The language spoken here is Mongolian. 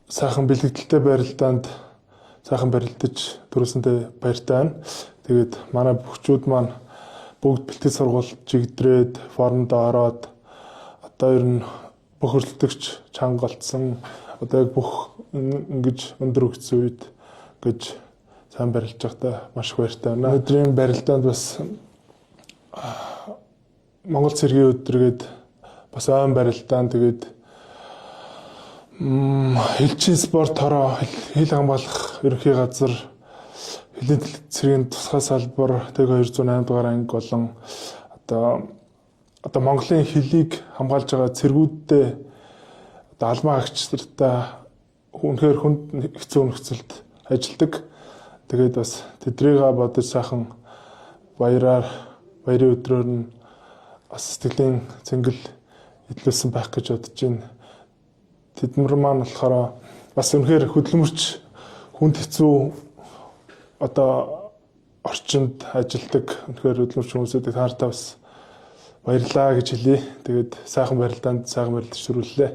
Сайхан бэлэгдэлтэй барилдаанд сайхан барилдаж төрүүлсэндээ баяртай байна. Тэгээд манай бөхчүүд маань бүгд бэлтгэл сургалт жигдрээд формд ороод одоо ер нь бүх өрсөлдөгч чанга голцсон, одоо яг бүх ингэж өндөр өгсөн үед гэж сайн барилж байхдаа маш их баяртай байна. Өнөөдрийн барилдаанд бас Монгол цэргийн өдөр гээд бас ойн барилдаан, тэгээд хилчийн спорт хороо, хил хамгаалах ерөнхий газар, хөлийн цэргийн тусгай салбар, тэг 208 дугаар анги болон одоо Монголын хөлийг хамгаалж байгаа цэргүүддээ, одоо алмаа агч нартай үнэхээр хүнд хэцүү нөхцөлд ажилладаг. Тэгээд бас тэдрийгээ бодож сайхан баяраар баярын өдрөөр нь бас сэтгэлийн цэнгэл эдлүүлсэн байх гэж бодож байна. Тэд нар маань болохоор бас үнэхээр хөдөлмөрч, хүнд хэцүү одоо орчинд ажилладаг үнэхээр хөдөлмөрч хүмүүсүүдийг таартай бас баярлаа гэж хэлье. Тэгээд сайхан барилдаанд сайхан барилдаж төрүүллээ.